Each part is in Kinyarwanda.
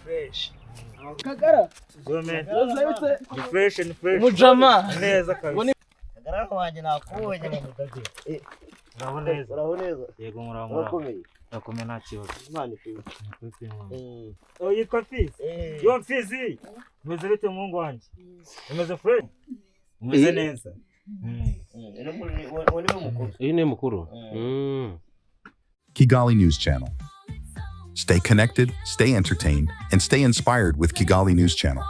Fresh. Kagara. Gome. Ni fresh, ni fresh. Mujama. Neza kabisa. Kagara wanjye nakubonye mu mudazi. Muraho neza. Uraho neza. Yego, muraho muraho. Urakomeye. Urakomeye, nta kibazo. Imana ishimwe. Oh, yitwa Mfizi. Yo Mfizi. Umeze bite muhungu wanjye? Umeze fresh? Umeze neza. Uwo niwe mukuru. Uyu ni mukuru. Kigali News Channel. Stay connected, stay entertained, and stay inspired with Kigali News Channel.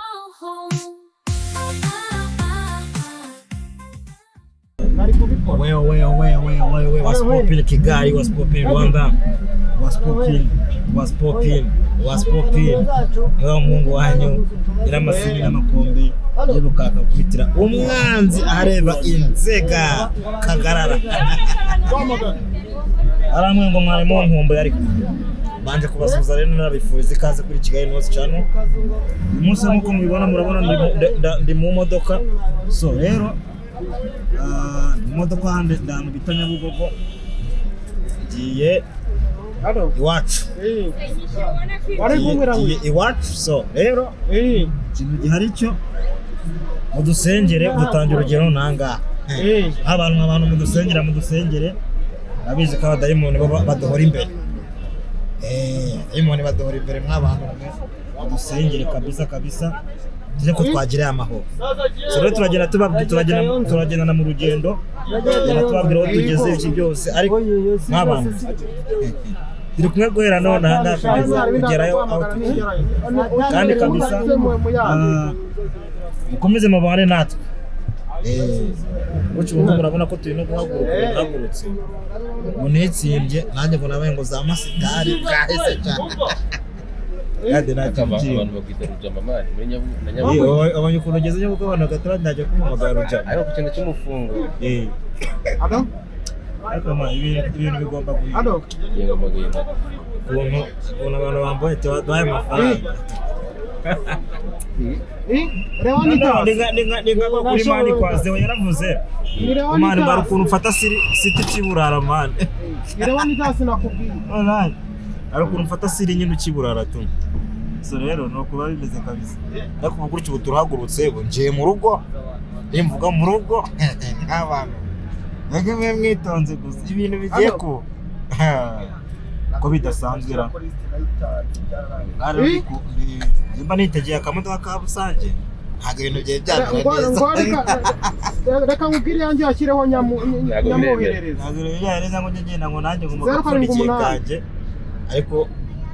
Wewe wewe wewe wewe, what's poppin Kigali, what's poppin Rwanda, what's poppin, what's poppin, what's poppin. Niba muhungu wanyu nyiramasini n'amakombe yirukanka kubitira umwanzi areba inzega Kagarara. Aramwe ngo mwari mu nkumbuye, ariko banje kubasuhuza rero nabifuriza ikaze kuri Kigali News Channel. Uyu munsi nk'uko mubibona, murabona ndi mu modoka. So rero mu modoka handi ahantu bita Nyabugogo, ngiye iwacu. Ngiye iwacu. So rero ikintu gihari cyo mudusengere, dutangira urugero nangaha abantu mudusengere, abizi ko abadayimoni bo baduhora imbere. Abadayimoni baduhora imbere, mw'abantu mwe mudusengere kabisa kabisa, tuze ko twagiriye amahoro. So rero turagenda tubabwira, turagenda turagendana mu rugendo, tugenda tubabwira aho tugeze, iki byose, ariko mw'abantu turi kumwe guhera none aha ngaha kugeza kugerayo aho tugiye. Kandi kabisa mukomeze mubane natwe. Gutyo ubu murabona ko turi no guhaguruka, duhagurutse ngo nitsimbye nanjye ngo nabaye ngo za masitari bwahise cyane kandi nta kintu kirimo. Abantu bakwita Rujama mani muri na Nyabugogo. Abonye ukuntu ugeze Nyabugogo, abantu bagahita batangira kumpamagara Rujama. Ariko ku kintu cy'umufungo. Ariko ma, ibintu bigomba guhinduka. Yego, guhinduka. Ukuntu abantu bambaye ati baduhaye amafaranga. Ni nka kuri mani kwa Zewe yaravuze. Mani bari ukuntu ufata siti ukiburara mani. Alright. Hari ukuntu ufata siri nyine ukiburara tu. So rero ni uko biba bimeze kabisa. Ariko ubu gutyo ubu turahagurutse, ubu ngiye mu rugo, nimvuga mu rugo nk'abantu. Mwebwe mwe mwitonze gusa ibintu bigiye ku ko bidasanzwe ra. Nimba nitegeye akamodoka ka Busange, ntabwo ibintu byari byamera neza. Reka nkubwire iyanjye yashyireho nyamwoherereza. Ntabwo ibintu byari neza ngo njye ngenda ngo nanjye ngo Zeru karindwi mugapfundikiye umunani. kanjye, ariko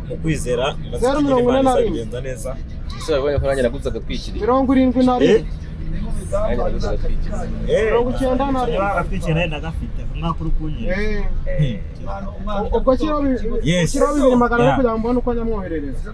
mu kwizera Zeru mirongo ine na rimwe. bigenza neza. Ese wabonye ko nanjye naguze agatwikiriye? 71. Nanjye naguze agatwikiriye. 91. Agatwikiriye nawe ndagafite umwaka uri kunyira. Ubwo shyiraho Yes. shyiraho 2400 Yeah. kugira ngo mbone uko nyamwoherereza.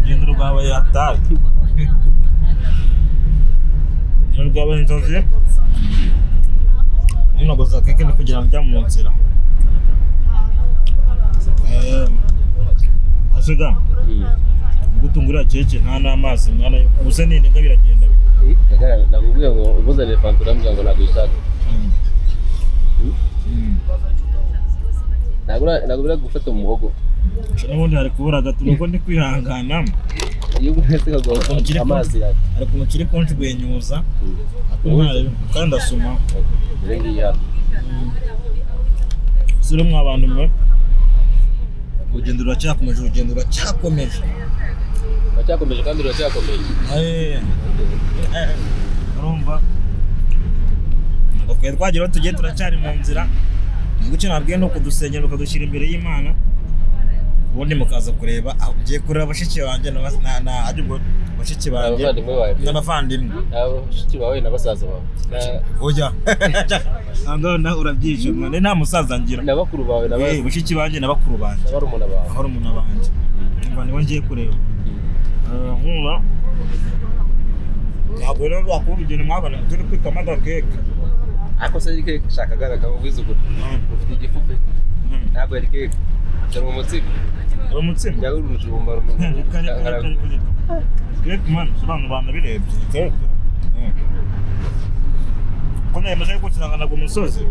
Urugendo rwawe yataye, urugendo rwawe inzozi ninogoza keke ni kugira ngo njya mu nzira. Asiga gutungura keke nta n'amazi mwana, ubuze n'inega biragenda bite? Kagara nakubwiye ngo umuzanire fanta, urambwira ngo ntabwo uyishaka. Ntabwo biragufata mu muhogo. N'ubundi hari kubura gato nuko ndi kwihangana. Iyo umwese kaguha amazi yawe. Ariko umukiri kunjwenyuza. Kandi ndasoma. Dore ngiyi hano. Suri mwa bantu mwe. Urugendo ruracyakomeje, urugendo ruracyakomeje. Ruracyakomeje kandi ruracyakomeje. Urumva? Ntabwo twari twagera aho tugiye, turacyari mu nzira. Icyo nabwiye ni ukudusengera bakadushyira imbere y'Imana. Ubundi mukaza kureba, ugiye kureba bashiki banjye na bashiki banjye n'abavandimwe. Bashiki bawe na basaza bawe. Oya. Ntabwo urabyishe mwana, nta musaza ngira. Na bakuru bawe na bashiki banjye na bakuru banjye. Na barumuna bawe. Barumuna banjye. Umva nibo ngiye kureba. Nkuba. Ntabwo rero bakuru urugendo mwabana turi kwitama agakeke. Ariko se keke shaka gana kamubwiza ukuri. Ufite igifu pe. Ntabwo ari keke. Cyangwa umutsima. Umutsima. Cyangwa urujumba rumwe. Keke man, sobanura abantu birebye. Keke. Ko nayamaze gukirangana ku musozi.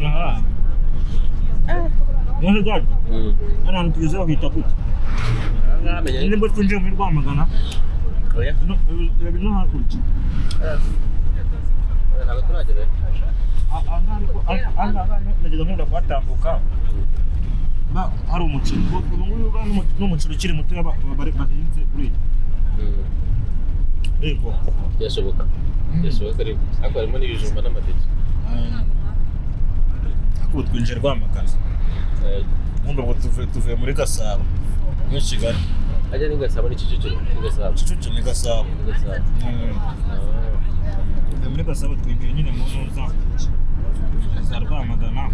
Aha. None dad. Hano hantu tugeze bahita gute? Nibwo twinjiye muri Rwamagana. Oya. Reba ino hakurya. Ntabwo turagera. Nageze nkunda kuhatambuka. Hari umuceri. Ubu ngubu ni umuceri ukiri muto bahinze uriya. Yego. Byashoboka. Byashoboka ariko. Ariko harimo n'ibijumba n'amateke. Ariko ubu twinjiye Rwamagana. Nkumva ngo tuvuye muri Gasabo. Muri Kigali. Ajya ni Gasabo ni Kicukiro. Ni Gasabo. Kicukiro ni Gasabo. Ni Gasabo. Tuvuye muri Gasabo twinjiye nyine mu ntuza za Rwamagana.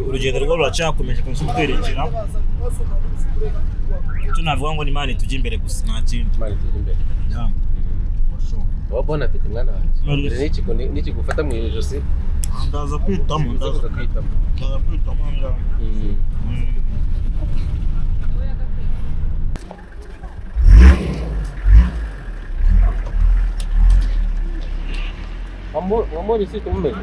Urugendo rwo ruracyakomeje kuko twerekera. Icyo navuga ngo ni Imana itujya imbere gusa nta kindi. Imana itujya imbere. Wa bon appétit mwana wanjye. N'ikigufata mu ijosi. Ndaza kwitamo, ndaza kwitamo. Ndaza kwitamo ngaho. Wambonye si tumumenye.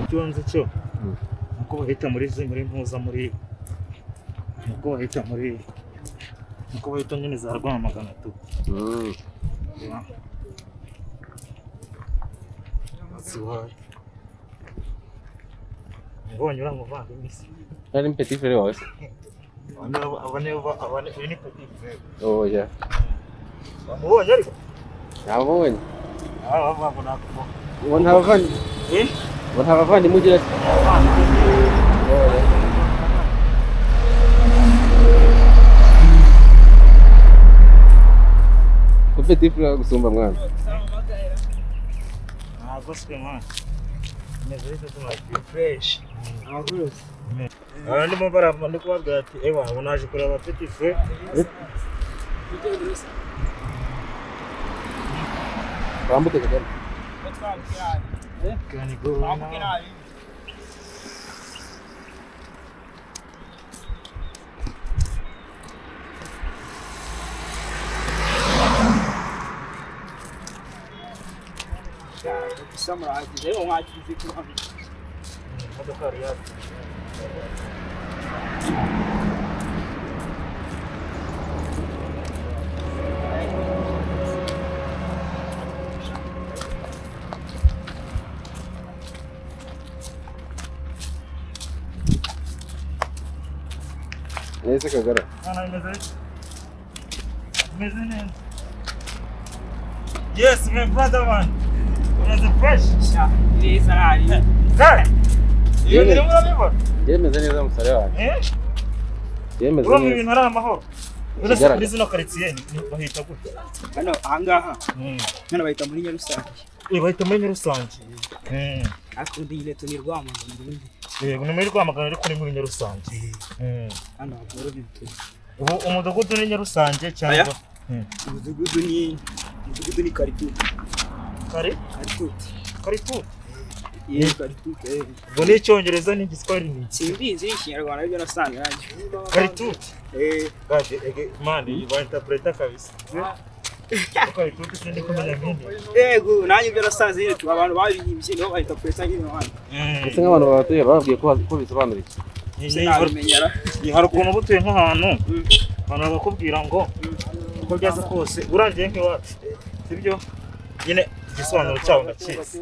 Ikibanza cyo nuko bahita muri muri mpuza muri nuko bahita muri nuko bahita nyine za Rwamagana tu. Mbonye uriya muvandimwe se. Nari petit frère wawe se? Aba ni petit frère. Oh yeah. Wamubonye ariko? Nabonye. Uwo nta bavandimwe. Uwo nta bavandimwe ugira se? Ko petit frère gusumba mwana. Ntabwo se mwana. Fresh. Ndimo barava ndi kubabwira ati ewa ubu naje kureba petit frère. Wambuke Kagame. Can you go now? Imodoka yari yacu. Nese Kagara. Mwana bimeze bite? Bimeze neza. Yes, my brother man. Umeze fresh. Neza ari. Sir. Iyo biri murabibona? Njye meze neza musare wanjye. Eh? Njye meze Urumva neza. ibintu ari amahoro. Uretse muri zino quartier bahita gute? Hano ahangaha. Hano bahita muri Nyarusange. Bahita muri Nyarusange. Ariko undi nyine tuni Rwamagana ubundi. Yego ni muri Rwamagana ariko ni muri Nyarusange. Hano hakora ibintu. Ubu umudugudu ni Nyarusange cyangwa? Umudugudu ni Karituti. Kari? Karituti. Karituti. Yego, karituti. Ubwo ni Icyongereza ni Igiswahili ni iki? Simbizi, Ikinyarwanda aribyo nasanze nanjye. Karituti. Eh. Gaje ege mani ba interpreta kabisa. Karituti sindi kumenya nini. Yego, nanjye ibyo nasanze nyine abantu babihimbye nibo bahita puresa nyine hano. Ese nk'abantu babatuye bababwiye ko bisobanura iki? Sinabimenyera. Hari ukuntu uba utuye nk'ahantu abantu bakakubwira ngo uko byaza kose urangiye nk'iwacu, sibyo nyine igisobanuro cyabo ndakizi.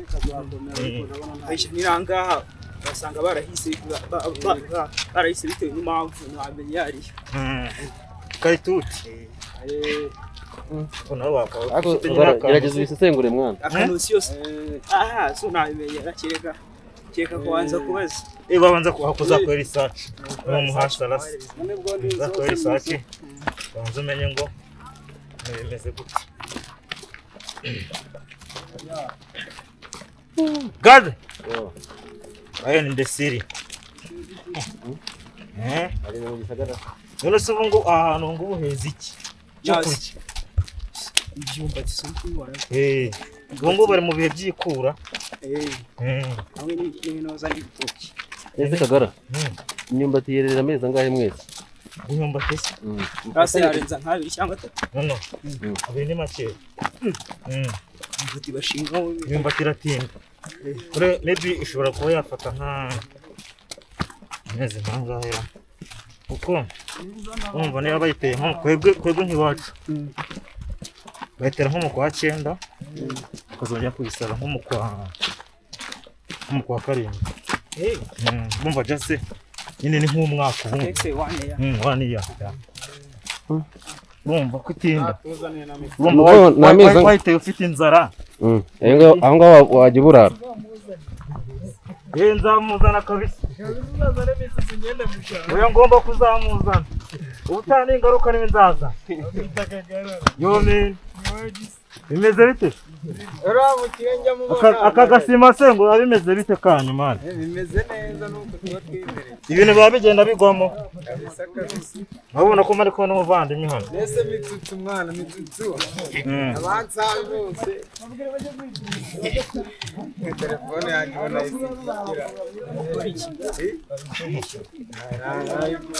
Aisha ni nangaha basanga barahise barahise bitewe n'impamvu ntiwamenya iyo ariyo. Karituti nawe wakaba ufite nyine akantu. Gerageza ubisesengure mwana. Akantu si yose aha so ntabimenyera kereka kubanza kubaza. Babanza kuzakora research mu muhasarasi uzakora research banza umenye ngo bimeze gute. God Lion in the city. Ari mu gisagara. None se ubu ngo ahantu ngo ubuheza iki cyo kurya? Ibyumbati si kubibona. Ubu ngubu bari mu bihe by'ikura. Hamwe n'ibinoza n'ibitoki. Ese Kagara, imyumbati yerera amezi angahe mwese? Imyumbati se? Hasi yarenza nk'abiri cyangwa atatu. No, abiri ni make. Imyumbati bashingaho. Imyumbati iratinda. Kure maybe ishobora kuba yafata nka amezi nk'angahe, kuko urumva niba bayiteye nko kwebwe nk'iwacu bayitera nko mu kwa 9 ukazongera kuyisara nko mu kwa 7. Bumva just nyine ni nk'umwaka ubundi. 1 year. Urumva ko itinda. Urumva wayiteye ufite inzara. Aho ngaho wajya uburara. Nzamuzana kabisa. Oya ngomba kuzamuzana. Ubutaha n'ingaruka niwe nzaza. Yo man. Bimeze bite? Aka gasima se ngo biba bimeze bite kanyu man? Bimeze neza nuko tuba twimereye. Ibintu biba bigenda bigwamo. Kabisa kabisa. Urabona ko mari kubona umuvandimwe hano. Mbese mitsutsu mwana mitsutsu. Abansabi bose. Telefone yanjye ubona isikira.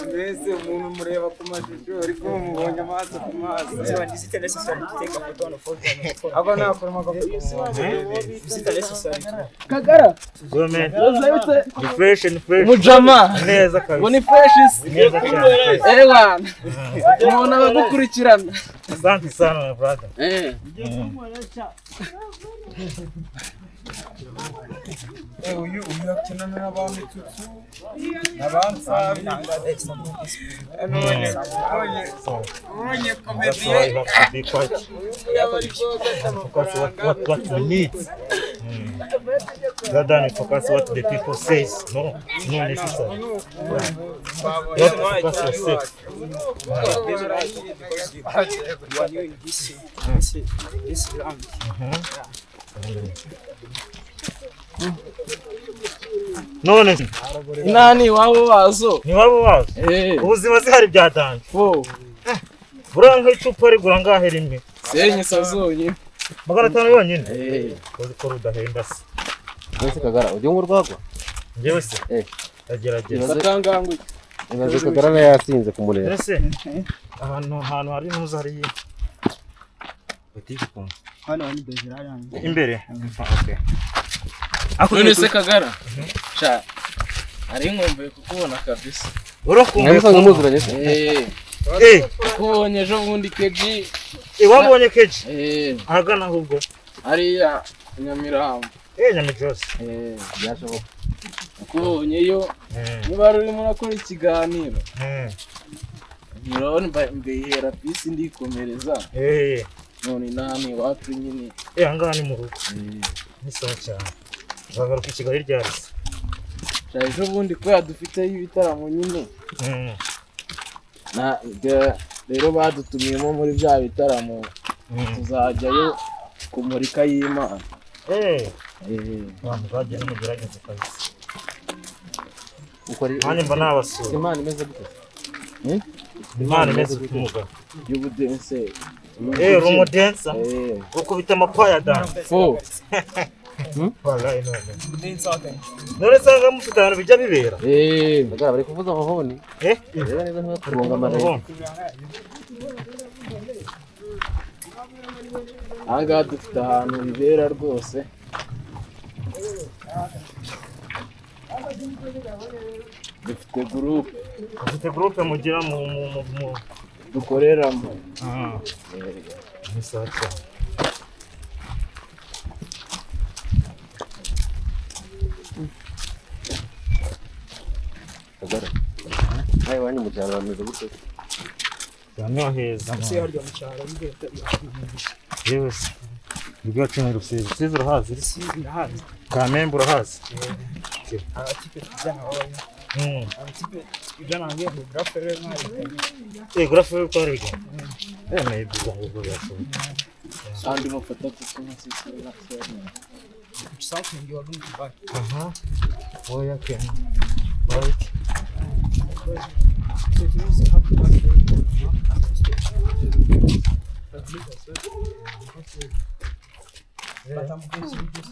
Mbese umuntu mureba ku mashusho ariko mubonye amaso ku maso. Kagara. Ni fresh, ni fresh. Mujama. Neza kabisa. Ngo ni fresh isi. Neza cyane. Ewana. Umuntu abagukurikirana. Asante sana my brother. Uyu akinana n'abamitsutsu n'abansabi. None komediye. Focus what we need. Rather than focus what the people says. No, it's not necessary. You have to focus yourself. None Nani wabo wazo? Ni wabo wazo. Ubuzima zihari byadanje. Buriya nk'icupa rigura ngahe rimwe? Senye sazonye. 500 yonyine? Uzi ko rudahenda se. Ese Kagara, ujye ngo urwagwa? Njyewe se? Ndagerageza. Ibaze Kagara na yasinze kumureba. Ese ahantu hari ntuza hari butike kumwe. Hano ni Bezirari hano. Imbere. Okay. None se Kagara? Sha. Ari nkumbuye kukubona kabisa. Urakumbuye Mwari muziranye se? Kubonye ejo bundi keji. Wabonye keji? Ahagana ahubwo. Hariya Nyamirambo. Nyamijose. Byashoboka. Kubonyeyo niba urimo urakora ikiganiro. Murabona mbihera pisi ndikomereza. None nani wacu nyine. Ahangaha ni mu rugo. Ni sawa cyane. Uzagaruka i Kigali ryari se? Ejo bundi kubera dufiteyo ibitaramo nyine. Rero badutumiyemo muri bya bitaramo tuzajyayo kumurika y'Imana. Abantu bagiye mugerageze kabisa. Nanjye mba nabasura. Imana imeze gute? Imana imeze gute umugabo? Y'ubudense. Uri umudensa? Ukubita amapaya dance. Fo. Wallahi none. None sanga mufite ahantu bijya bibera. Bagara bari kuvuza amahoni. Reba neza ntibakugonga amarebe. Aha ngaha dufite ahantu bibera rwose. Dufite groupe. Dufite groupe mugira mu dukoreramo. Ni sawa cyane. Kagara. Nawe wanyu mu cyaro bameze gute? Cyane heza. Ese harya mu cyaro bigenda. Yewe. Ibyo cumi Rusizi. Rusizi urahazi? Rusizi ndahazi. Kamembe urahazi? Abatipe tujyana wabayo. Abatipe tujyana ngiye ngo grafere mwari. Grafere ko ari. Maybe ubwo byashoboka. Andi mafoto kuko Something you are going to buy. Oya can buy it. So it means you have to buy it. But I'm going to just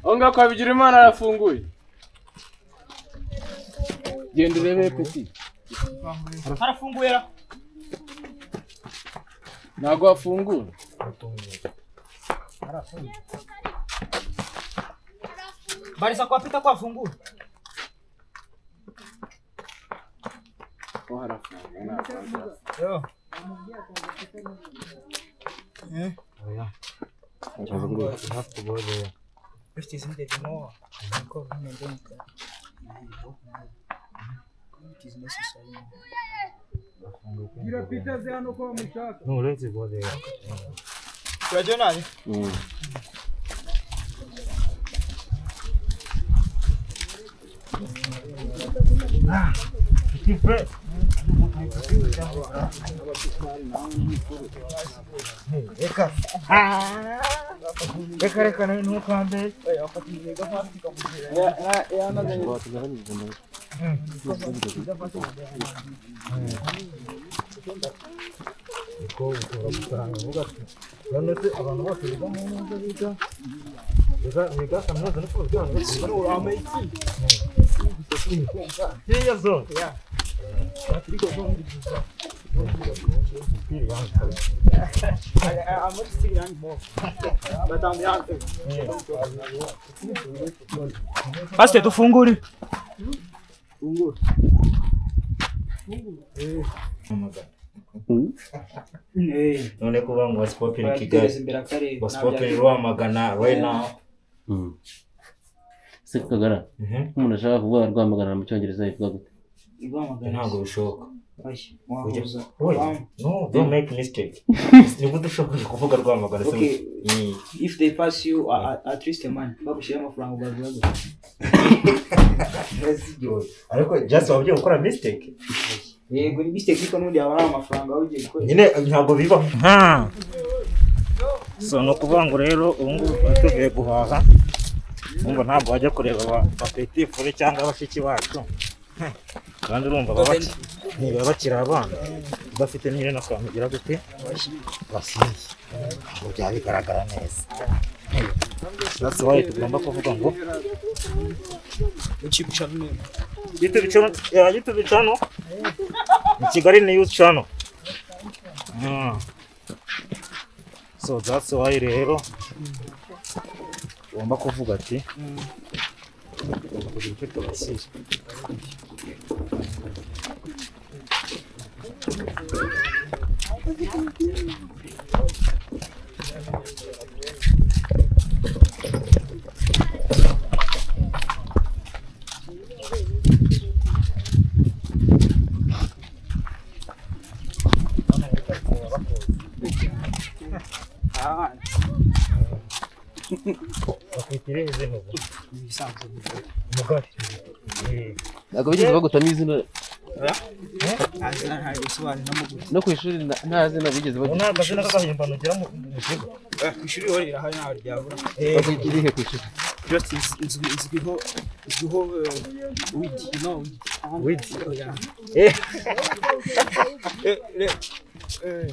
Onga kwa Bigirimana arafunguye. Genda urebe peti. Arafunguye ra. Ntago afungura. Barisa kwa pita kwa afungura. Ko harafunguye. Yo. Oya. You have to go there. If it is needed more, call him and then it is necessary. No, let's go there. Turajyana? Reka. Reka reka nawe ntukambe. Niko ushobora gusanga uvuga ati none se abantu bose biga mu nzu biga biga kaminuza no kuvuga ngo Kiriya zone. I'm not still young more. But I'm young. Pastor tufungure. Fungure. None kuba ngo wasipopin Kigali. Wasipopin Rwamagana right now. Se Kagara. Umuntu ashaka kuvuga Rwamagana mu Cyongereza bivuga gute? Ntabwo bishoboka. No, don't make mistake. Nigute ushobora kuvuga Rwamagana se? Okay. If they pass you at least a man, bagushyira amafaranga ugavuga. Ariko just wabye gukora mistake. Yego ni mistake ariko n'undi yaba ari amafaranga ugiye gukora. Nyine ntabwo bibaho. So no kuvuga ngo rero ubu ngubu tuvuye guhaha. Umva ntabwo wajya kureba ba petit frere cyangwa abashiki bacu. Kandi urumva baba bakiri abana bafite nyine n'akantu ugira gute basiye ngo byaba bigaragara neza. That's why tugomba kuvuga ngo YouTube channel. YouTube channel. Ni Kigali News channel. So that's why rero ugomba kuvuga ati tugomba kugira icyo tubashyira. Ntabwo bigeze bagutamo izina. No ku ishuri nta zina bigeze Ubu bagira. nta kazina k'agahimbano ugira mu kigo? Ku ishuri ho rirahari, ntaho ryabura. Irihe ku ishuri? Just izwiho weed, you know weed? Weed? Yeah. Eh.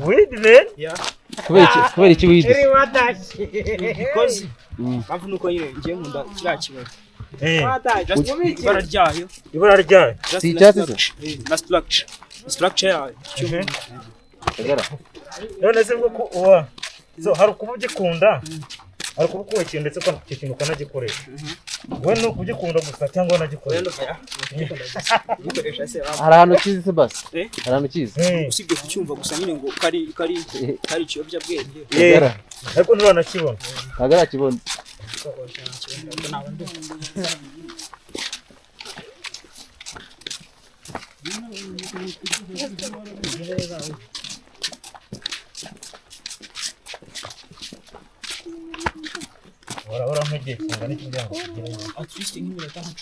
Weed, man. Yeah. Kubera iki weed? Because mpamvu nuko nyine ngiye nkunda kiriya kibabi. Eh. Just ibara ryayo. Ibara ryayo. Just Si na icyatsi se? na structure yayo. Kagara. None se bwo ku uwa so hari ukuba ugikunda, hari ukuba ukunda ikintu ndetse icyo kintu ukanagikoresha. We ni ukugikunda gusa cyangwa wanagikoresha? Gikoresha se? Hari ahantu ukizi se basi? Eh? Hari ahantu ukizi? Usibye kucyumva gusa nyine ngo kari ikiyobyabwenge. Kagara. Ariko ntibanakibona. Kagara akibona. Urabura nk'igihe kingana iki kugira ngo tugereyo? At least nk'iminota nka 10.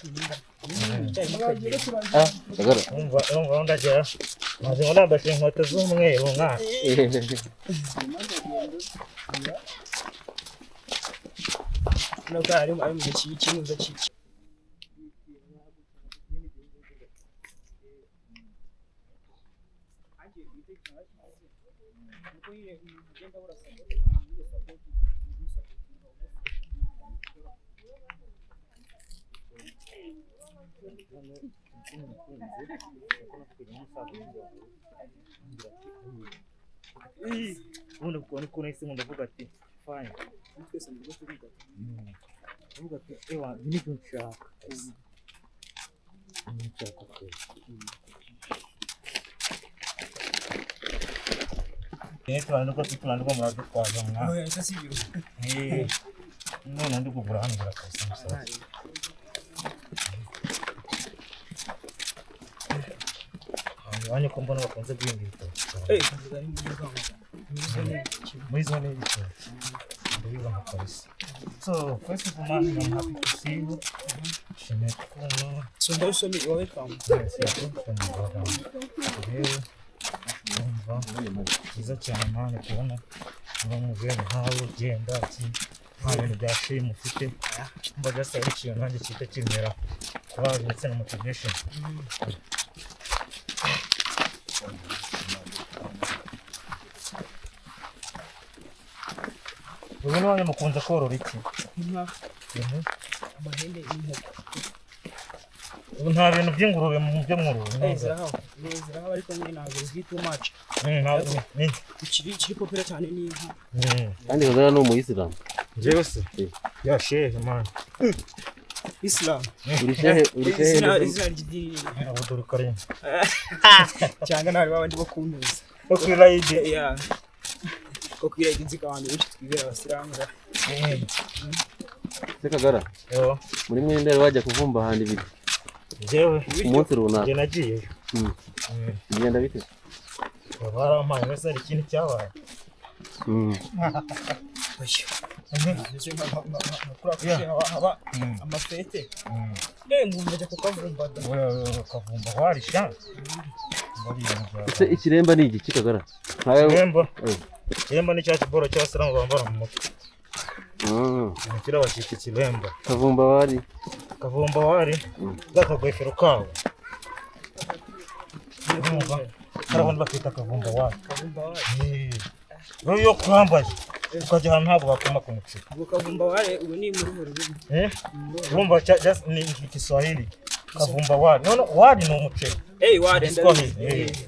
Ah, Kagara. Urumva aho ndagera maze ngo nambaye inkweto z'umweru mwana. Nubwo ari mu gihe cy'ikinuza cy'iki. Ubundi ukuntu ukuntu isi nkunda ndavuga ati fine. Twese mu rugo turiga. Ndavuga ati ewa ibi nibyo nshaka. Ibi nshaka kweli. Eh, turandikwa turandikwa muradutwaza mwana. Oya, ese si ibyo. Eh, none ndi kugura hano birakabisa musaza. Iwanyu ko mbona bakunze guhinga ibitoki cyane? Eh, ari muri Rwamagana. Muri zone y'ibitoki ndabibona kabisa. So first of all, man, I'm happy to see you. Nshimiye kubona. So ndawusome iwawe kamu. Yes, yes, rero urumva byiza cyane mani kubona uba umugore nkawe ugenda ati nta bintu bya shame ufite. Mba just ari ikintu nanjye cyita kimera courage ndetse na motivation. Ubu none mukunze korora iki? Inka, Mhm. amahene n'inkoko. Ubu nta bintu by'ingurube mu byo mworoye? Eh, zirahaba. Eh, zirahaba ariko nyine ntabwo ziri too much. Ikiri popular cyane ni inka. Kandi Kagara ni umuyisilamu. Njyewe se? Eh. Ya shehe man. Islam. Uri shehe Izina ndetse- izina ry'idini. Abudul Karim. Cyangwa nawe babandi bo kumeza. Bo kuri Rayidi. Yeah. Ko kuri Rayidi nzi ko abantu benshi twibera abasilamu. Se Kagara. Yo. Muri mwe ndari wajya kuvumba ahantu ibiri. Njyewe Umunsi runaka. Njye nagiyeyo. Bigenda bite? Barampaye wese hari ikintu cyabaye. Oya. Meze nka haba amafete. Eh, ngumva ajya kukavumba da. Wewe kavumba warisha. Ese ikiremba ni igiki Kagara? Ikiremba? Eh. Ikiremba ni cya kiboro cy'abasilamu bambara mu mutwe. Umupira bakita ikiremba. Kavumba wari. Kavumba wari. Gakagofero kabo. Urumva? Kariya bakita kavumba wari. Kavumba wari. Eh. Rero iyo kwambaye ukajya ahantu ntabwo bakoma ku muceri. Ubwo kavumba wari ubu ni muri rurimi. Eh? Urumva just ni Kiswahili. Kavumba wari. None wari ni umuceri. Eh, wari Kiswahili. ndabizi. Eh.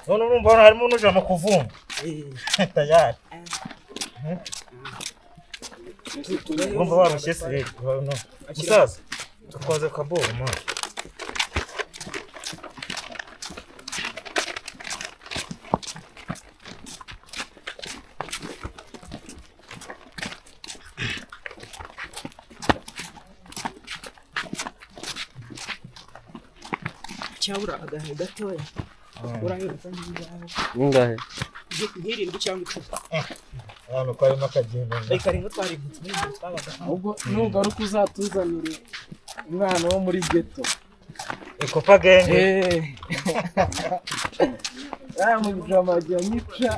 None urumva hano harimo n'ujama kuvumba. Eh. Tayari. Urumva warushye se rero. No. Musaza, tukwaze kaboro man. Cyabura agahe gatoya. Uranyumva nk'ingahe? Ningahe? Nk'irindwi cyangwa 10. Hano ko harimo akagenda. Reka rimwe twarindwi n'ibintu twabaga. Ahubwo nugaruka uzatuzanire umwana wo muri ghetto. Ikopa gang. Aya mujama ajya anyica.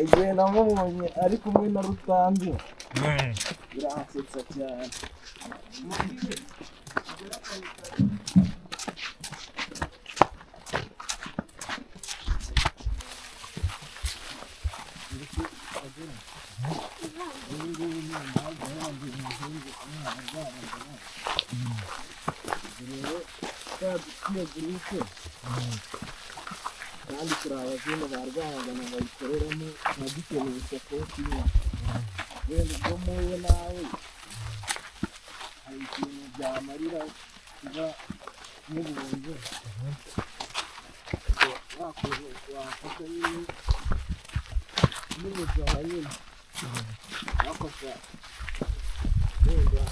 Igihe namubonye ari kumwe na Rutambi biransetsa cyane. Kandi turi abazungu ba Rwamagana bayikoreramo, tuba dukeneye isapoti imwe. Wenda ubwo muwe nawe hari ikintu byamarira kuba mubunze wafasha nyine n'umujama nyine wafasha wenda.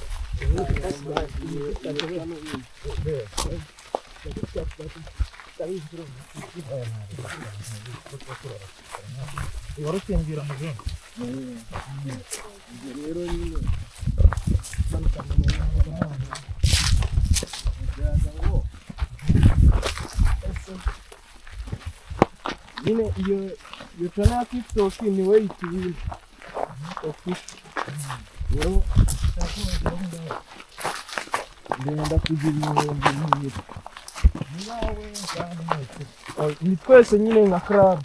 Wari ukimbwira muzungu. Ubwo rero nyine ngo nyine iyo channel ya TikTok ni way to win official. Rero ndenda kugira 2000. Ni twese nyine nka club.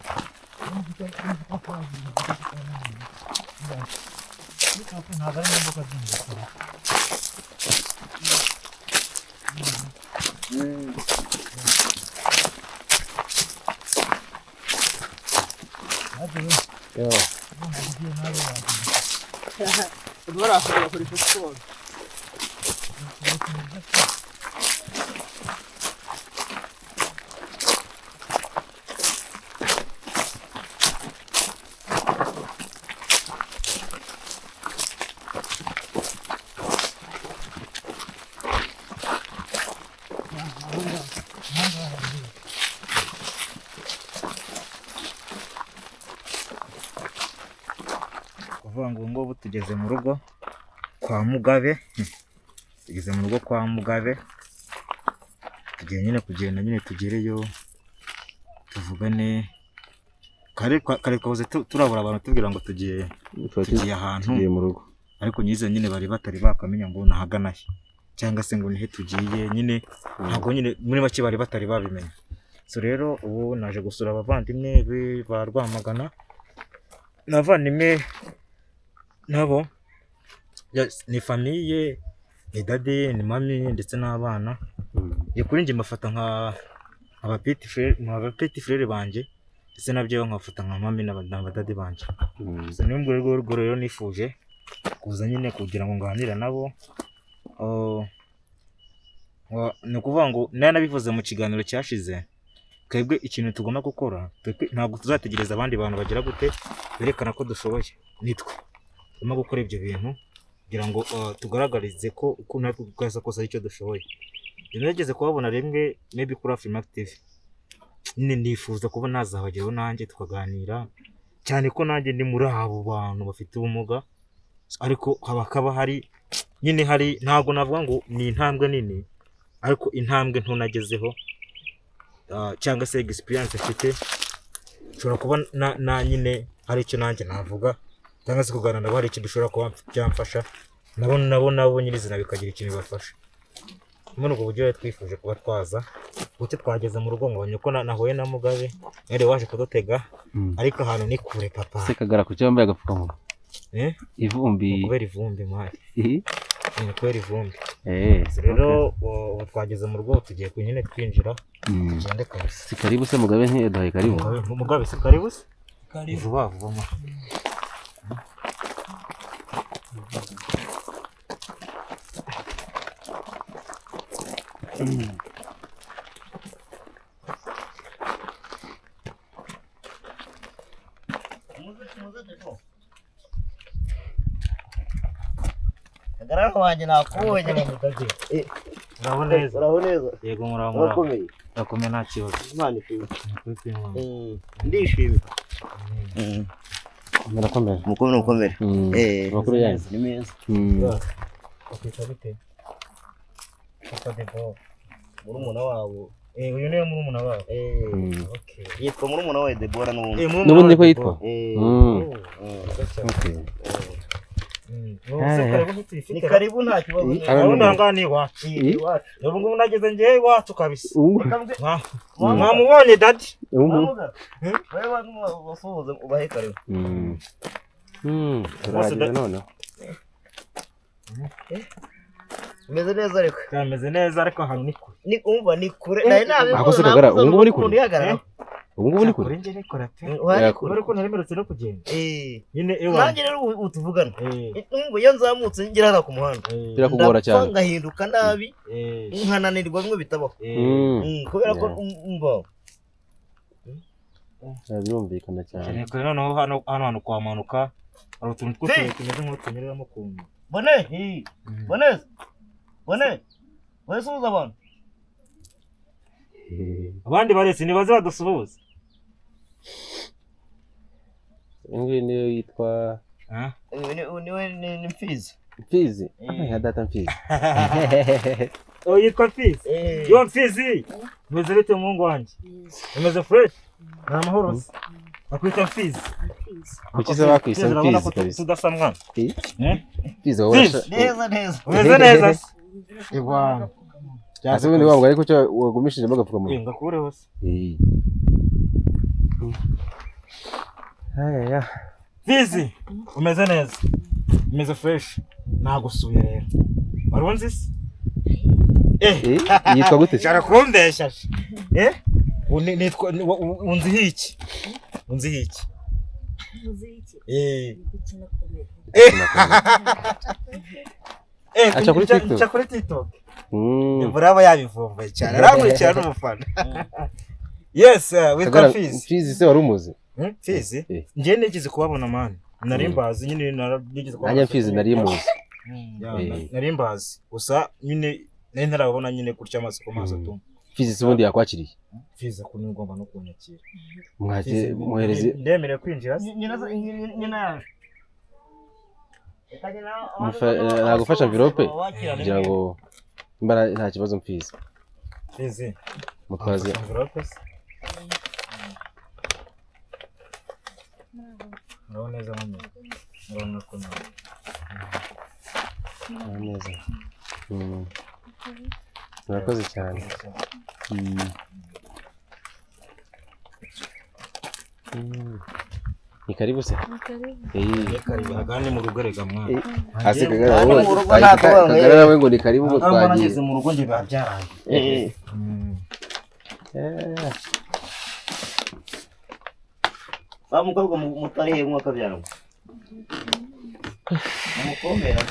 Barakora siporo. Kuvuga ngo ngubu tugeze mu rugo kwa Mugabe, tugeze mu rugo kwa Mugabe, tugiye nyine kugenda nyine tugereyo tuvugane. Kare twahoze turabura abantu tubwira ngo tugiye ahantu, tugiye mu rugo, ariko nyize nyine bari batari bakamenya ngo nahagana he cyangwa se ngo nihe tugiye nyine, ntabwo nyine muri make bari batari babimenya. So rero ubu naje gusura abavandimwe ba Rwamagana, n'abavandimwe nabo ni famille, ni daddy, ni mami ndetse n'abana. Kuri njye mbafata nka aba petit frere banjye, ndetse nabyo nkafata nka mami n'abadadi banjye. So ni muri urwo rero nifuje kuza nyine kugira ngo nganire nabo. Ni ukuvuga ngo nari nabivuze mu kiganiro cyashize, twebwe ikintu tugomba gukora, ntabwo tuzategereza abandi bantu bagira gute berekana ko dushoboye, nitwe tugomba gukora ibyo bintu kugira ngo tugaragarize ko uko natwe ubwacu kose ari cyo dushoboye. Nageze kubabona rimwe maybe kuri Afrimax TV, nyine nifuza kuba nazabageraho nanjye tukaganira, cyane ko nanjye ndi muri abo bantu bafite ubumuga, ariko hakaba hari nyine hari, ntabwo navuga ngo ni intambwe nini, ariko intambwe nto nagezeho cyangwa se experience mfite, nshobora kuba na nyine hari icyo nanjye navuga cyangwa se kuganira nabo hari ikintu bishobora kuba byamfasha, nabo nyirizina bikagira ikintu bibafasha. Muri ubwo buryo twifuje kuba twaza gute, twageze mu rugo ngabonye ko nahuye na Mugabe yari waje kudutega, ariko ahantu ni kure papa. Se Kagara kuki wambaye agapfukamunwa? Ivumbi. Kubera ivumbi mari. Ni kubera ivumbi. Rero ubu twageze mu rugo tugiye nyine twinjira tugende kabisa. Si karibu se Mugabe ntiyaduhaye karibu. Mugabe si karibu se? Vuba vuba ma. Kagara wanjye nakubonye. Uraho neza. Uraho neza. Yego muraho. Urakomeye. Urakomeye nta kibazo. Imana ishimwe. Ndishimye. Murakomeye. Mukomere mukomere. Amakuru yanyu ni meza. Bakwita gute? Papa Debo. Murumuna wabo. Uyu niwe murumuna wabo. Okay. Yitwa murumuna we Debora n'ubundi. N'ubundi niko yitwa. Okay. Ni karibu nta kibazo. Urabona aha ngaha ni iwacu. Ubu ngubu nageze ngewe iwacu kabisa. Mwamubonye daddy. Wewe basuhuze ubahe karibu. Turahageze noneho. Umeze neza ariko. Kameze neza ariko ahantu ni kure. Ni umva ni kure. Naye nabi. Ako se Kagara, ubu ngubu ni kure. Ubu ngubu ni kure. Njye ni kure pe. Kure ko ntaremerutse no kugenda. Nyine ewa. Nanjye rero ubu tuvugana. Umva iyo nzamutse ngera hano ku muhanda. Birakugora cyane. Ngahinduka nabi. Nkananirwa bimwe bitabaho. Kubera ko umva. Birumvikana cyane. Kure noneho hano hano kwamanuka hari utuntu tw'utubuye tumeze nk'utunyereramo ukuntu. Bone. Bone. Bone. Bone suhuza abantu. Abandi baretse nibaze badusuhuze. Iyi niyo yitwa niwe ni Mfizi. Mfizi? Nka data Mfizi. Oh, yitwa Mfizi. Yo Mfizi. Umeze bite muhungu wanjye? Umeze fresh? Ni amahoro se? Bakwita Mfizi. Kuki se bakwise Mfizi kabisa? Tudasa mwana. Mfizi wowe neza neza. Umeze neza se? Ewa. Ase ubundi wabwo ariko cyo wagumishijemo agapfukamunwa. Ngakureho se. Aya. Mfizi, umeze neza. Umeze fresh. Nagusuye rero. Wari unzi se? Yitwa gute? Cyarakumbesha. Nitwa unzi hiki. Unzi hiki. Unzi hiki. Acha kuri TikTok. Acha kuri TikTok. Buraba yabivumbuye cyane. Arankurikira n'umufana. Yes, witwa Mfizi. Mfizi se wari umuzi? Mfizi? Njye nigeze kubabona man. Nari mbazi nyine nigeze kubabona. Nanjye Mfizi nari muzi. Nari mbazi. Gusa nyine nari ntarababona nyine gutya amaso ku maso tu. Mfizi se ubundi yakwakiriye? Mfizi ko ugomba no kunyakira. Mwake muhereze. Ndemerewe kwinjira se? Nyina yaje. Nagufasha envelope kugira ngo nimba nta kibazo Mfizi. Mfizi. Mutwaze. Envelope se? Muraho neza mama. Murabona ko nawe. Muraho neza. Murakoze cyane. Ni karibu se? Ni karibu. Agane mu rugo rega mwana. Ase Kagara wowe. Kagara nawe ngo ni karibu ngo twagiye. Nageze mu rugo nge biba byarangiye. Wa mukobwa mutari he mwaka byaro. Mukomera.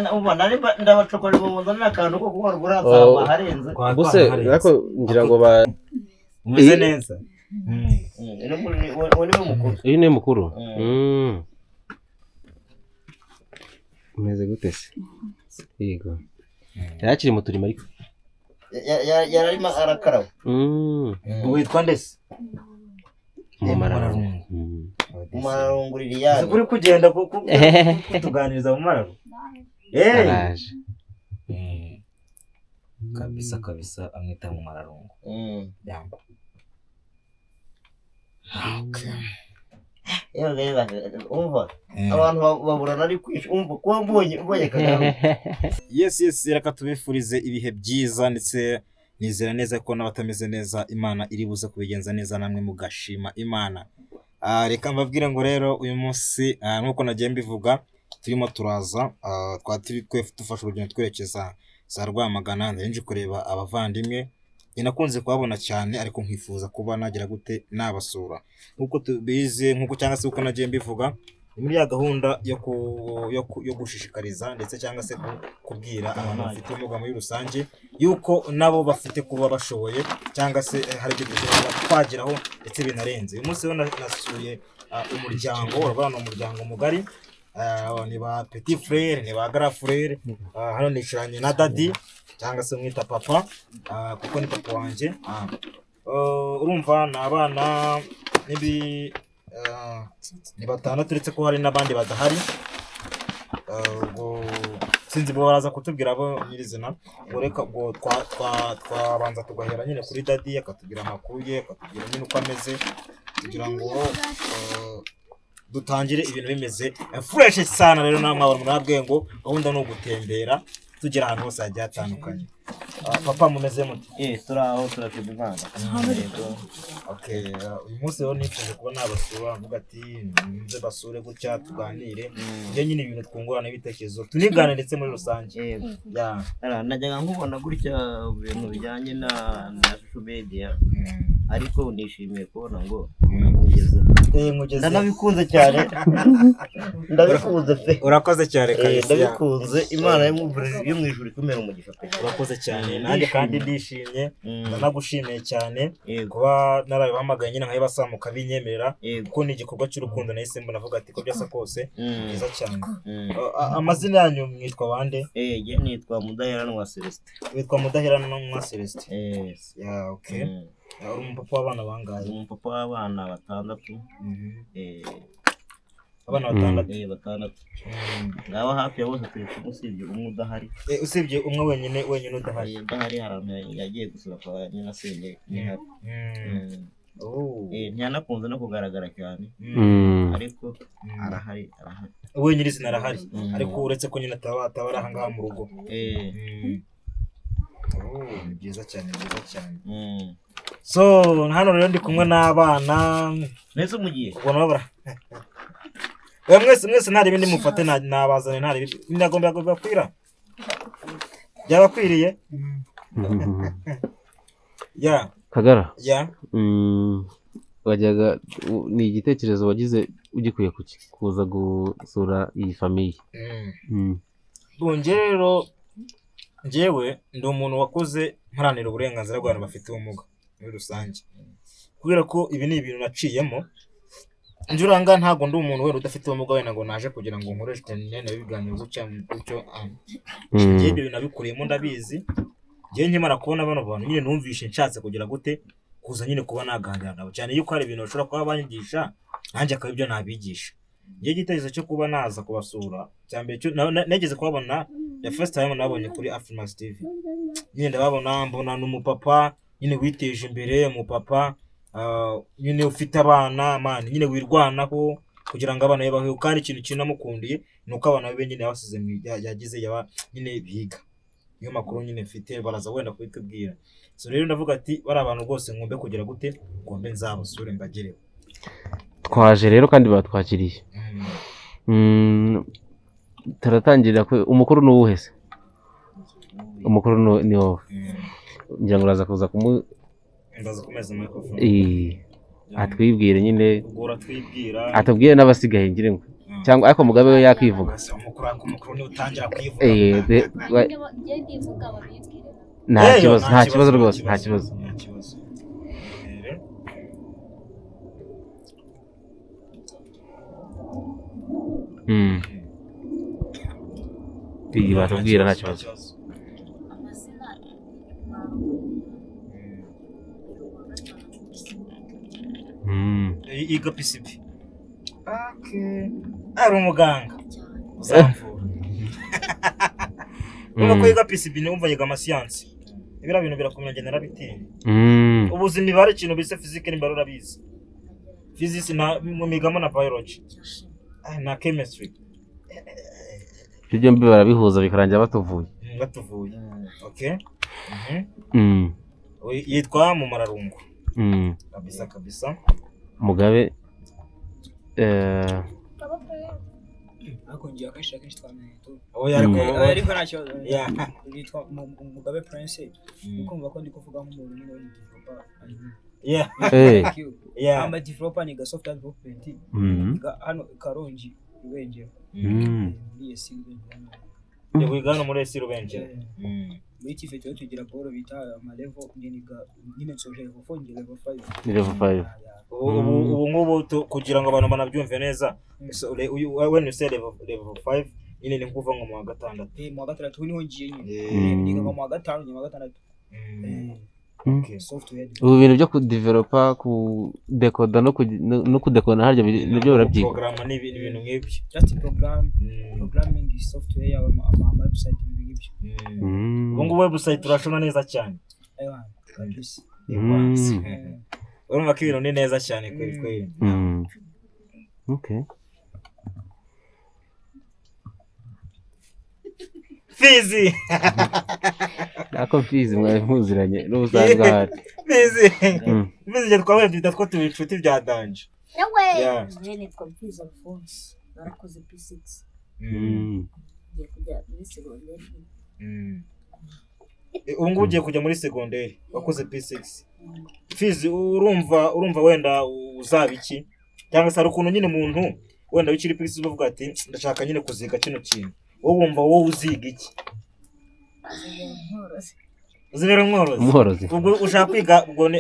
Na umva nari ndabacokora mu nzana akantu ko kuba rwuraza harenze. Buse ariko ngira ngo ba umeze neza. Uyu ni mukuru. Umeze gute se? Yego. Yarakiri mu turimo ariko. Yararimo arakaraba. Witwa ndese? Mumararungu. Mumararungu Liliane. Uri kugenda kutuganiriza Mumararungu? Araje. Kabisa kabisa amwita Mumararungu. Yamba. Umva abantu baburana ari kwisha umva kuba mbonye Kagame. Yes reka tubifurize ibihe byiza ndetse nizera neza ko n'abatameze neza Imana iri buze kubigenza neza namwe mugashima Imana. Reka mbabwire ngo rero uyu munsi nkuko nagiye mbivuga turimo turaza twatiri dufashe urugendo twerekeza za Rwamagana nje kureba abavandimwe. Nakunze kuhabona cyane ariko nkifuza kuba nagira gute nabasura nkuko tubizi nkuko cyangwa se uko nagiye mbivuga ni muri ya gahunda yo gushishikariza ndetse cyangwa se kubwira abantu bafite ubumuga muri rusange yuko nabo bafite kuba bashoboye cyangwa se hari ibyo dushobora twageraho ndetse binarenze. Uyu munsi rero nasuye umuryango, urabona ni umuryango mugari, ni ba petit frere ni ba grand frere. Hano nicaranye na daddy cyangwa se mwita papa kuko ni papa wanjye. Urumva ni abana ni batandatu uretse ko hari n'abandi badahari. Ubwo Sinzi, bo baraza kutubwira bo nyirizina. Ubwo reka ubwo twabanza tugahera nyine kuri daddy, akatubwira amakuru ye, akatubwira nyine uko ameze, kugira ngo dutangire ibintu bimeze fresh sana. Rero namwe abantu mwabwiye ngo gahunda ni ugutembera tugera ahantu hose hagiye hatandukanye. Ah, papa, mumeze mute? Turi aho, turashima Imana. Yego. Okay, uyu munsi rero nifuje kuba nabasura, mvuga ati nze basure gutya tuganire, njye nyine ibintu twungurana ibitekerezo, tunigane ndetse muri rusange. Yego. Yeah. Ara, najyaga nkubona gutya ibintu bijyanye na social media, ariko nishimiye kubona ngo ngezeho. Nkugeze. Ndanabikunze cyane, ndabikunze pe. Urakoze cyane kabisa. Ndabikunze. Imana yo mu ijuru ikumera umugisha pe. Urakoze cyane. Nanjye kandi ndishimye, ndanagushimiye cyane kuba narabibahamagaye nyine nkabibasaba mukabinyemerera, kuko ni igikorwa cy'urukundo. Nahise mbona avuga ati ko byasa kose byiza cyane. Amazina yanyu mwitwa bande? Jye nitwa Mudaheranwa Celestin. Witwa Mudaheranwa Celestin? Yes. Yeah, okay. Uri umupapa w'abana bangahe? Umupapa w'abana batandatu. Abana batandatu? Batandatu. Ngaba hafi ya bose turi kumwe, usibye umwe udahari. Usibye umwe wenyine wenyine udahari. Udahari, hari ahantu yagiye gusura kwa nyirasenge, ntihari. Oh. Ntiyanakunze no kugaragara cyane, ariko arahari, arahari. We nyirizina arahari, ariko uretse ko nyine ataba ari ahangaha mu rugo. Oh, ni byiza cyane, byiza cyane. So hano rero ndi kumwe n'abana. Mbese mugiye ubwo nabo oya, mwese mwese nta ibindi mufate, nabazane nta ibindi ndagomba kubakwira, byabakwiriye ya. Kagara. Ya. Wajyaga ni igitekerezo wagize ugikuye kuki kuza gusura iyi famille? Bunge rero njyewe ndi umuntu wakoze mparanira uburenganzira bw'abantu bafite ubumuga muri rusange, kubera ko ibi ni ibintu naciyemo. Njye uranga ntabwo ndi umuntu wenda udafite ubumuga wenda ngo naje kugira ngo nkoreshe nyine ibiganiro gutya gutyo. Njyewe ibyo bintu nabikuriyemo, ndabizi. Njyewe nkimara kubona bano bantu nyine numvishe nshatse kugira gute, kuza nyine kuba naganira nabo, cyane yuko hari ibintu bashobora kuba banyigisha nanjye akaba ibyo nabigisha. Njyewe igitekerezo cyo kuba naza kubasura cya mbere cyo nageze kubabona the first time nabonye kuri Afrimax TV nyine, ndababona mbona ni umupapa nyine witeje imbere, umupapa nyine ufite abana, man, nyine wirwanaho kugira ngo abana be babeho. Kandi ikintu kinamukundiye ni uko abana be nyine yabasize yagize yaba nyine biga. Niyo makuru nyine mfite, baraza wenda kubitubwira. So rero ndavuga ati bari abantu rwose ngombe kugira gute, ngombe nzabasure mbagereho. Twaje rero kandi batwakiriye. Turatangira ku umukuru ni uwuhe se? Umukuru ni wowe, ngira ngo uraza kuza kumu Ndaza kumeza microphone. Atwibwire nyine. Ubwo uratwibwira. Atubwire n'abasigaye, ngira ngo cyangwa ariko Mugabe we yakwivuga. Ese umukuru, ariko umukuru niwe utangira kwivuga. Njye ndivuga, babibwire. Nta kibazo, nta kibazo rwose, nta kibazo. Nta kibazo. Iyi batubwira nta kibazo. Amazina Yiga PCB. Okay. Ari umuganga uzamvura. Urumva ko yiga PCB, numva yiga amasiyansi. Ibiriya bintu birakomeye, njye narabitinya. Ubuzi imibare, ikintu bise physique n'imibare urabizi. Physics na mumigamo na biology. Na chemistry. Ibyo byombi barabihuza bikarangira batuvuye. Batuvuye. Okay. Yitwa Mumararungu. Kabisa kabisa. Mugabe Ariko ngiye akenshi akenshi twamenye tu. Oya, ariko Ariko nta kibazo. Yeah. Nitwa Mugabe Prince. Ukumva ko ndi kuvuga nk'umuntu nyine w'umu developer. Thank you. I'm a developer, niga software development. Niga hano Karongi, Rubengera. Muri ESC Rubengera. Yeah, wiga hano muri ESC Rubengera. Muri TVET rero tugira boro bita ama level, njye niga nyine nsoje level 4, njye level 5. Ni level 5. Ubu ngubu kugira ngo abantu banabyumve neza, so, when you say level 5 nyine ni nkuva ngo mu wa gatandatu. Mu wa gatandatu niho ngiye nyine. Mm. Niga mu wa gatanu, njye mu wa gatandatu. Software Ubu bintu byo kudevelopa, kudekoda no kudekona harya nibyo barabyiga. Porogaramu ni ibintu nk'ibyo. Just program, programming software yawe, ama website, ibintu nk'ibyo. Ubu ngubu website urashona neza cyane. Ewa, kabisa. Urumva ko ibintu ni neza cyane kweli kweli. Okay. Fizi. Ako Mfizi mwari muziranye n'ubusanzwe ahari. Fizi. Fizi njye twahuye duhita two tuba inshuti bya danger. Yeah. Njye nitwa Mfizi Alphonse, narakoze P6. Ngiye kujya muri segonderi. Ubu ngubu ugiye kujya muri segonderi, wakoze P6. Fizi, urumva wenda uzaba iki? Cyangwa se hari ukuntu nyine umuntu wenda ukiri P6 uvuga ati ndashaka nyine kuziga kino kintu. Wowe wumva wowe uziga iki? Uzibera umworozi. Umworozi. Ubwo ushaka kwiga ubwo ni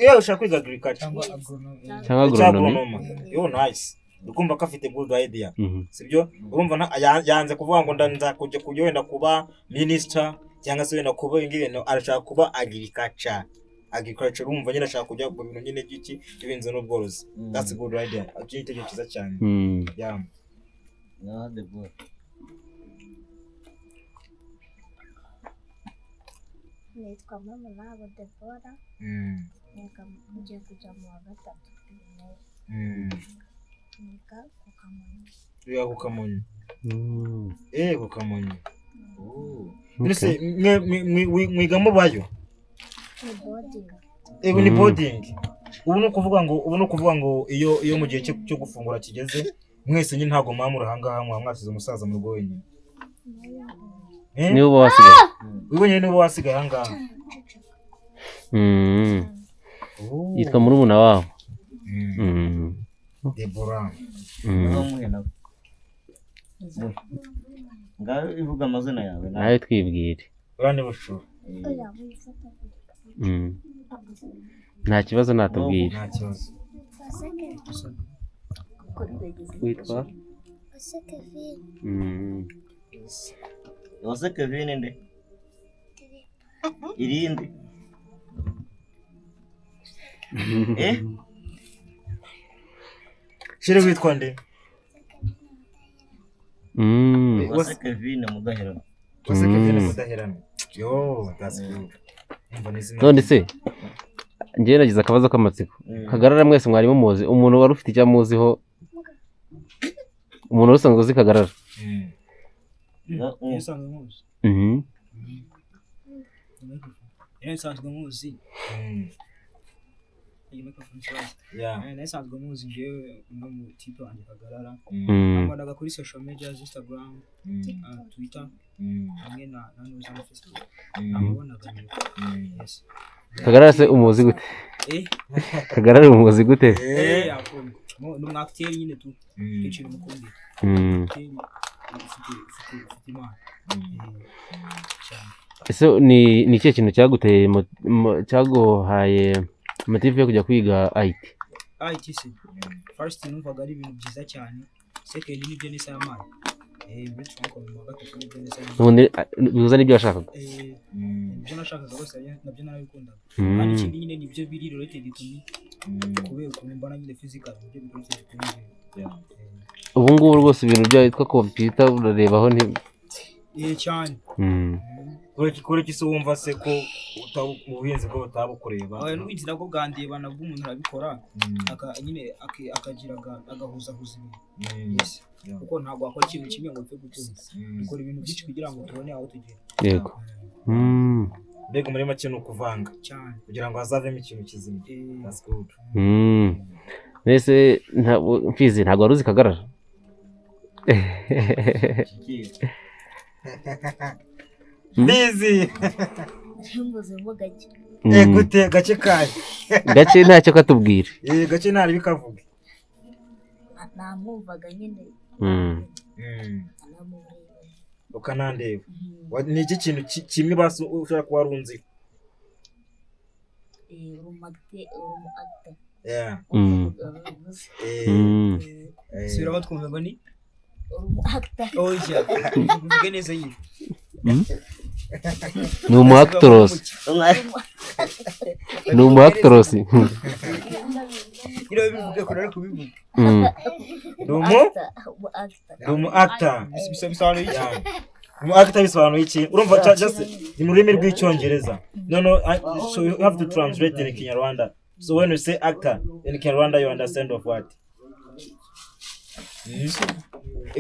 iyo ushaka kwiga agriculture cyangwa agronomy. Yo nice. Ukumva ko afite good idea. Sibyo? Urumva yanze kuvuga ngo ndanza kujya kujya wenda kuba minister cyangwa se wenda kuba ibingi bintu, arashaka kuba agriculture. Agriculture urumva nyine ashaka kujya ku bintu nyine by'iki ibinze n'ubworozi. That's a good idea. Icyo ni igitekerezo cyiza cyane. Yeah. No, the boy. Nitwa Mama Debora. Ngiye kujya mu wa gatatu primaire. Niga ku Kamonyi. Wiga ku Kamonyi. Ku Kamonyi. Mbese mwiga mubayo? Ni boarding. Ni boarding. Ubu ni ukuvuga ngo iyo mu gihe cyo gufungura kigeze mwese nyine ntabwo mwamura ahangaha, muba mwasize umusaza mu rugo wenyine. Niwe uba wasigaye. Wewe nyine niwe wasigaye ahangaha. Yitwa murumuna wabo. Debora. Ngaho ivuga amazina yawe nawe twibwire. Urane bushura. Nta kibazo natubwire. Nta kibazo. Witwa? Uwase Kevin nde? Irindi. Shire witwa nde? Uwase Kevin Mudaherano. Uwase Kevin Mudaherano. Yo, that's good. None se njye nagize akabazo k'amatsiko. Kagarara mwese mwari mumuzi, umuntu wari ufite icyo amuziho, umuntu usanzwe uzi Kagarara. Nsanzwe muzi. Nsanzwe muzi njyewe uno mu type wanjye Kagarara. Nabonaga kuri social media, Instagram, Twitter, hamwe na na Facebook. Namubonaga. Yes. Kagarara se umuzi gute? Kagarara umuzi gute? Ni umu acteur nyine tu. Ikintu mukundira. Ufite impano. Ese ni ikihe kintu cyaguteye cyaguhaye motive yo kujya kwiga IT? IT se first numvaga ari ibintu byiza cyane, second nibyo nisa y'amana. Muri tronc mu wa gatatu nibyo nisa y'amana. Ubundi bihuza n'ibyo washakaga? Ibyo nashakaga rwose nabyo narabikundaga. Kandi ikindi nyine nibyo biri related to me, kubera ukuntu mbona nyine physical nibyo biri related to me. Ubu ngubu rwose ibintu byitwa computer urarebaho nti cyane. Kuri se wumva se ko ubuhinzi bwo butabukureba? N'ubuhinzi nabwo bwandeba, nabwo umuntu arabikora nyine akagira agahuzahuza ibintu. Kuko ntabwo wakora ikintu kimwe ngo upfe gutunga. Dukora ibintu byinshi kugira ngo tubone aho tugera. Yego. Mbega muri make ni ukuvanga cyane kugira ngo hazavemo ikintu kizima. That's good. Mbese Mfizi ntabwo wari uzi Kagarara? Mfizi. Gute gace kayo? Gace ntacyo katubwira. Gace ntari bikavuga. Namwumvaga nyine. Ukanandeba. Ni iki kintu kimwe basi ushobora kuba warunzi? Yeah. Subiramo twumve ngo ni Oya, uvuge neza nyine. Ni umu actors. Ni umu actress. Nyine bivuge ko rero kubivuga. Ni umu Umu actor. Ni umu actor. Bisobanuye iki? Yeah. Umu actor bisobanuye iki? Urumva, just ni mu rurimi rw'Icyongereza. No, so you have to translate in Kinyarwanda. So when you say actor in Kinyarwanda, you understand of what?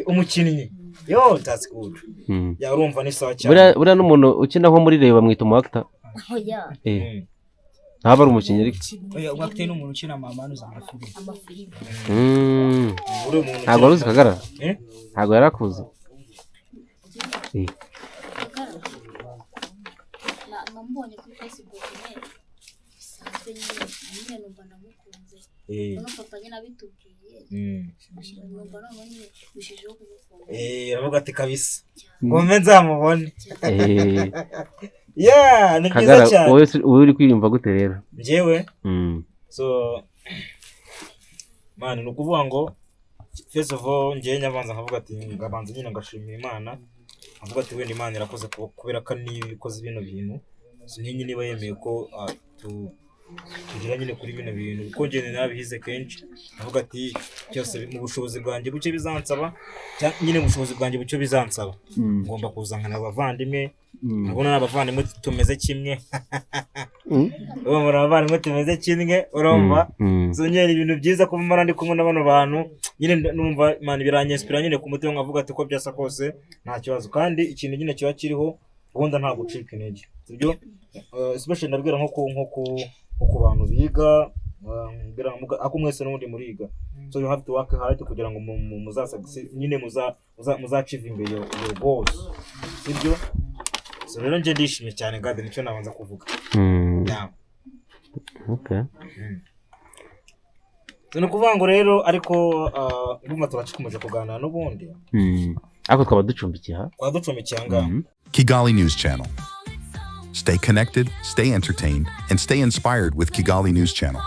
Umukinnyi. Yo, that's good. Yeah, urumva ni sawa cyane. Buriya n'umuntu ukina nko muri Reba bamwita umu actor. Oya. Ntaba ari umukinnyi ariko. Oya, umu actor ni umuntu ukina amamanu za amafilime. Amafilime. Uri umuntu Ntabwo wari uzi Kagara? Eh? Ntabwo yari akuzi. Kagara. Namubonye kuri Facebook nyine bisanzwe, nyine numva ndamukunze. Noneho papa nyine abitubwiye, numva noneho nyine birushijeho kumukunda. Aravuga ati kabisa ngombe nzamubone. Yeah, ni byiza Kagara, cyane. wowe uri kwiyumva gute rero? Njyewe, so man, ni ukuvuga ngo first of all njyewe nyabanza nkavuga ati, ngabanza nyine ngashimira Imana, nkavuga ati wenda Imana irakoze kubera ko niba ikoze bino bintu, so nyine niba yemeye ko tugira nyine kuri bino bintu, kuko njye narabihize kenshi, nkavuga ati byose mu bushobozi bwanjye buke bizansaba, nyine mu bushobozi bwanjye buke bizansaba, ngomba kuzankana abavandimwe. Urabona ni abavandimwe tumeze kimwe. Urumva, ni abavandimwe tumeze kimwe, urumva. So nyine ni ibintu byiza kuba mara ndi kumwe na bano bantu nyine, numva man biranyinspira nyine ku mutima, nkavuga ati ko byasa kose nta kibazo. Kandi ikintu nyine kiba kiriho ubundi nta gucika intege, sibyo? Especially ndabwira nko ku bantu biga, mbwira ako mwese n'ubundi muriga, so you have to work hard kugira ngo muza nyine muza achieving your goals, sibyo? So rero njye ndishimye cyane gade, nicyo nabanza kuvuga. Yeah. Okay. So ni ukuvuga ngo rero ariko urumva turacikomeje kuganira n'ubundi. Ariko twaba ducumbikiye aha. Twaba ducumbikiye aha ngaha. Kigali News Channel. Stay connected, stay entertained, and stay inspired with Kigali News Channel.